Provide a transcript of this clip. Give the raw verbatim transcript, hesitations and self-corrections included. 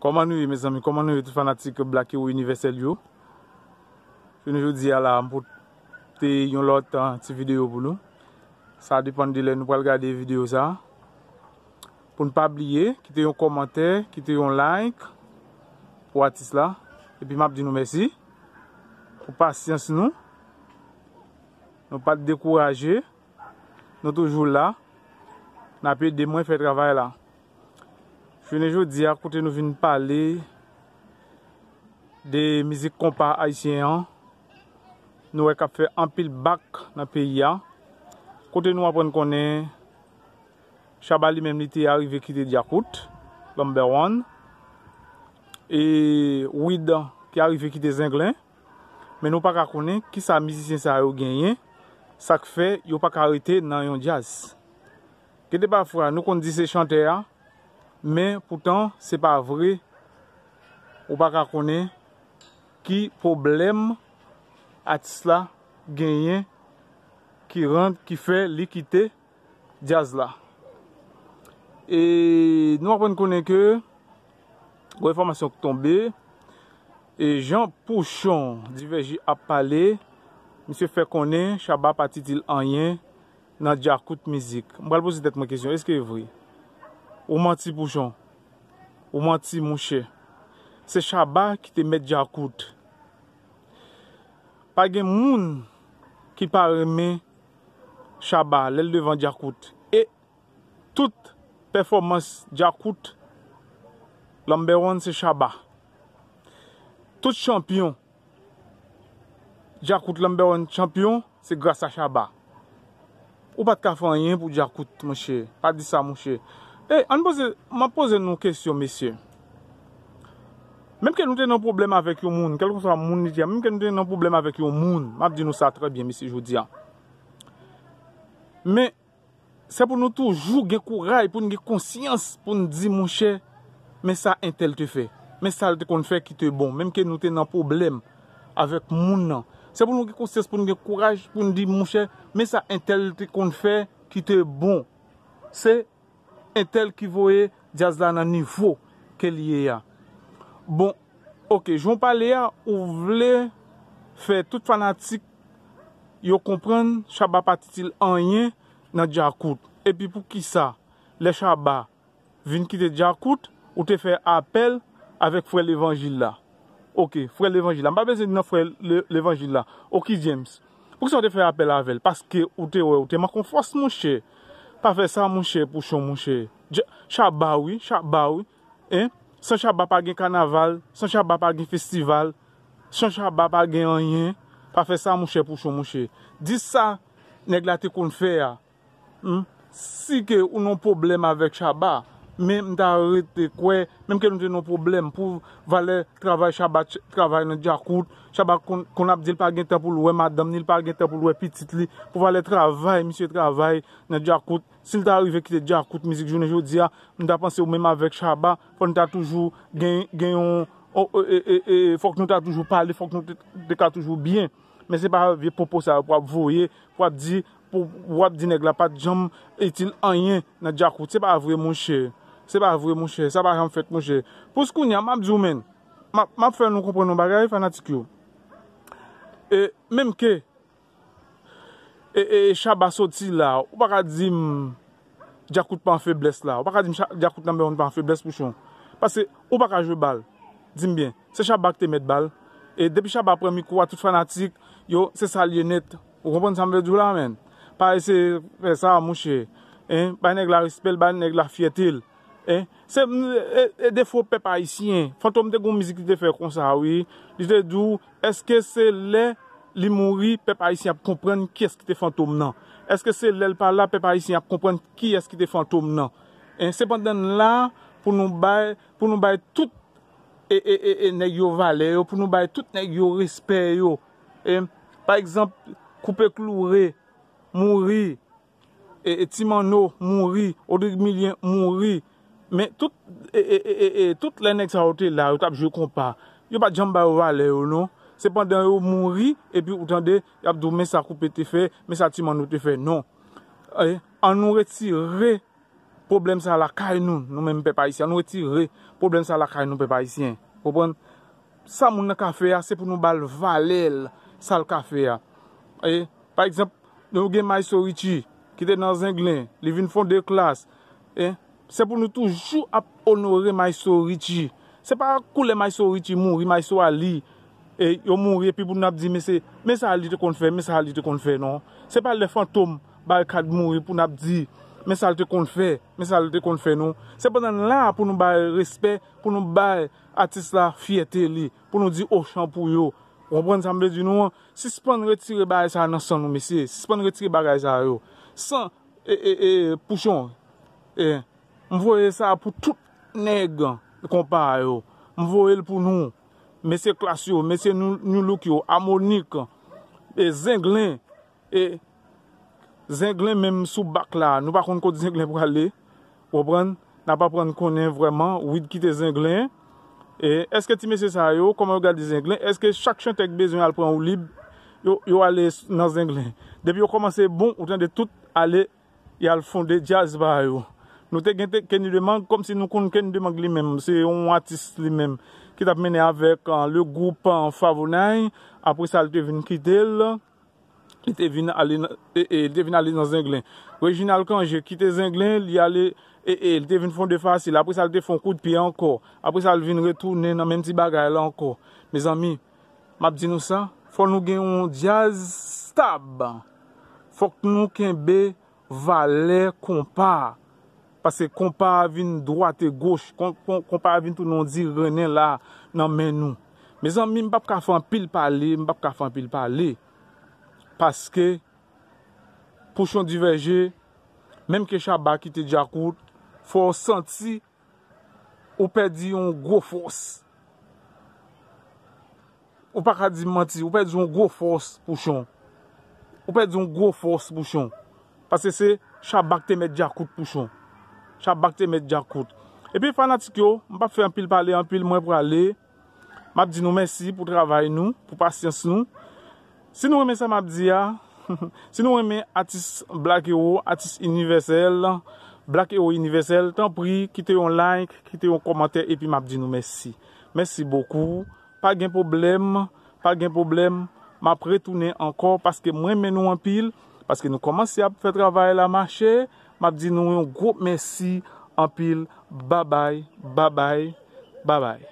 Kòman nou ye, mezanmi? Kòman nou ye, tout fanatik Black Hero Universel yo? Jounen jodi a la, m pote yon lòt, ah, ti videyo pou nou. Sa depann de lè nou pral gade videyo sa. Pou n pa bliye, kite yon kòmantè, kite yon like pou atis la. Epi m ap di nou mèsi pou pasyans nou. Nou pa t dekouraje. Nou toujou la. N ap ede mwen fè travay la. Jounen jodi a, kote nou vin pale de mizik konpa ayisyen an, nou wè k ap fè anpil bak nan peyi a. Kote nou aprann konnen Shabba li menm li te arive kite Djakout, number one. E Wid ki arive kite Zenglen. Men nou pa ka konnen kisa mizisyen sa yo genyen, sa k fè yo pa ka rete nan yon djaz. Gen de pafwa, nou konn di se chantè a, men poutan se pa vre. Ou pa ka konnen ki pwoblèm atis la genyen ki rann, ki fè li kite djaz la. E nou aprann konnen ke gon enfòmasyon k tonbe, e jan Pouchon Divèji ap pale, misye fè konnen Shabba pa t itil anyen nan Djakout mizik. M pral poze tèt mwen kesyon, èske e vre? Ou manti, Pouchon. Ou manti, monchè. Se Shabba ki te mèt Djakout. Pa gen moun ki pa renmen Shabba lè l devan Djakout. E tout pèfòmans Djakout, number one se Shabba. Tout chanpyon Djakout, number one chanpyon, se gras a Shabba. Ou pa t ka fè anyen pou Djakout, monchè. Pa di sa, monchè. E, ann poze, m ap poze nou kesyon, mesye. Menm ke nou te nan pwoblèm avèk yon moun, kèlkeswa moun li te ye, menm ke nou te nan pwoblèm avèk yon moun, m ap di nou sa trè byen, mesye, jodi a. Men, se pou nou toujou gen kouraj, pou n gen konsyans, pou n di, monchè, men sa entèl te fè. Men sa l te konn fè ki te bon. Menm ke nou te nan pwoblèm avèk moun nan. Se pou nou gen konsyans, pou n gen kouraj, pou n di, monchè, men sa entèl te konn fè ki te bon. Se entèl ki voye djaz la nan nivo ke l ye a. Bon, oke, jan w pale a, ou vle fè tout fanatik yo konprann Shabba pa t itil anyen nan Djakout. Epi poukisa, lè Shabba vin kite Djakout, ou te fè apèl avèk frè Levanjil la? Oke, frè Levanjil la. M pa bezwen nan frè Le-, Levanjil la. Oki James. Poukisa w te fè apèl avè l? Paske ou te wè, ou te manke yon fòs, monchè. Pa fè sa, monchè, Pouchon, monchè. Dja-, Shabba, wi, Shabba, wi. Hein? San Shabba pa gen kanaval, san Shabba pa gen festival, san Shabba pa gen anyen. Pa fè sa, monchè, Pouchon, monchè. Di sa nèg la te konn fè a. Hmm? Si ke ou nan pwoblèm avèk Shabba, men m ta rete kwè, menm ke nou te nan pwoblèm pou valè travay Shabba t-, travay nan Djakout, Shabba konn, konn ap di l pa gen tan pou l wè madanm ni, l pa gen tan pou l wè pitit li, pou valè travay misye travay nan Djakout. Si l ta rive kite Djakout mizik jounen jodi a, m ta panse ou menm avèk Shabba, fò n ta toujou gen, gen yon, o, o, e, e, e, fòk nou ta toujou pale, fòk nou te, te ka toujou byen. Men se pa vye pwopo sa yo pou ap voye, pou ap di, pou, pou ap di nèg la pa t janm itil anyen nan Djakout. Se pa vre, monchè. Se pa vre, monchè. Sa pa janm fèt, monchè. Plis kounye a, m ap di w, menn. M ap, m ap fè nou konprann yon bagay, fanatik yo. E menm ke e, e, Shabba soti la, ou pa ka di m Djakout pa an feblès la. Ou pa ka di m Cha-, Djakout number one pa an feblès, Pouchon. Paske ou pa ka jwe bal. Di m byen. Se Shabba ki te mèt bal. E depi Shabba pran mikwo a, tout fanatik yo, se sa l ye nèt. Ou konprann sa m vle di w la, menn? Pa eseye fè sa, monchè. Hein? Bay nèg la respè l, bay nèg la fyète l. Hein? Se, e, e defo pèp ayisyen. Fantom te gon mizik li te fè konsa, wi. Li te di w, èske se lè li mouri, pèp ayisyen ap konprann kiyès ki te Fantom nan? Èske se lè l pa la, pèp ayisyen ap konprann kiyès ki te Fantom nan? Hein? Se pandan n la pou nou bay, pou nou bay tout e, e, e, e nèg yo valè yo, pou nou bay tout nèg yo respè yo. E, pa egzanp, Koupe Kloure mouri, e, e, Ti Manno mouri, Rodrig Milien mouri. Men tout, e, e, e, e, e, tout lè nèg sa yo te la, yo t ap jwe konpa. Yo pa t janm ba yo valè yo, non. Se pandan yo mouri, epi ou tande, y ap di w, men sa Koupe te fè, men sa Ti Manno te fè. Non. E, an nou retire pwoblèm sa lakay nou, nou menm pèp ayisyen. Ann retire pwoblèm sa lakay nou, pèp ayisyen. Konprann? Sa moun nan ka fè a, se pou nou ba l valè l, sa l ka fè a. E, pa egzanp, nou gen Maestro Richie, ki te nan Zenglen, li vin fonde Klass. E, se pou nou toujou ap onore Maestro Richie. Se pa koulè Maestro Richie mouri, Maestro Ali, e, yo mouri, epi pou n ap di, men se, men sa Ali te konn fè, men sa Ali te konn fè, non. Se pa lè Fantom Barikad mouri pou n ap di, men sa l te konn fè, men sa l te konn fè, non. Se pandan n la pou nou bay respè, pou nou bay atis la fyète li, pou nou di ochan pou yo. Ou konprann sa m vle di nou an? Sispann retire bagay sa nan san nou, mesye. Sispann retire bagay sa yo. San, e, e, e, Pouchon, e, m voye sa pou tout nèg konpa yo. M voye l pou nou. Mesye Klass yo, mesye Nu-, Nu Look yo, Amonik, e, Zenglen, e, Zenglen menm sou bak la, nou pa konn kot Zenglen prale. Ou konprann? N ap aprann konnen vrèman, Wid kite Zenglen. E èske ti mesye sa yo, kòman yo gade Zenglen? Èske chak chantè k bezwen al pran woulib, yo, yo ale s-, nan Zenglen? Depi yo kòmanse bon, ou tande tout ale, y al fonde djaz pa yo. Nou te gen te-, Kenny Demang, kòmsi nou konn Kenny Demang li menm, se yon atis li menm, ki t ap mennen avèk, ah, le gwoup, ah, Favonay. Apre sa, l te vin kite l. Li te vin ale nan, e, e, li te vin ale nan Zenglen. Reginald Cangé kite Zenglen, li ale, e, e, li te vin fonde Fasil. Apre sa, li te fè yon kout pye ankò. Apre sa, li vin retounen nan menm ti bagay la ankò. Mezanmi, m ap di nou sa, fò nou gen yon djaz stab. Fòk nou kenbe valè konpa. Paske konpa a vin dwat e goch, kon-, kon-, konpa a vin tounen yon dirennen la nan men nou. Mezanmi, m p ap ka fè anpil pale, m p ap ka fè anpil pale. Paske Pouchon Divèje, menm ke Shabba kite Djakout, fò w santi ou pèdi yon gwo fòs. Ou pa ka di m manti, ou pèdi yon gwo fòs, Pouchon. Ou pèdi yon gwo fòs, Pouchon. Paske se Shabba k te mèt Djakout, Pouchon. Shabba k te mèt Djakout. Epi fanatik yo, m p ap fè anpil pale, anpil mwen prale. M ap di nou mèsi pou travay nou, pou pasyans nou. Si nou renmen sa m ap di a, si nou renmen atis Black Hero, atis inivèsèl, Black Hero inivèsèl, tanpri, kite yon like, kite yon kòmantè, epi m ap di nou mèsi. Mèsi bokou. Pa gen pwoblèm, pa gen pwoblèm. M ap retounen ankò paske m renmen nou anpil, paske nou kòmanse ap fè travay la mache. M ap di nou yon gwo mèsi anpil. Babay, babay, babay.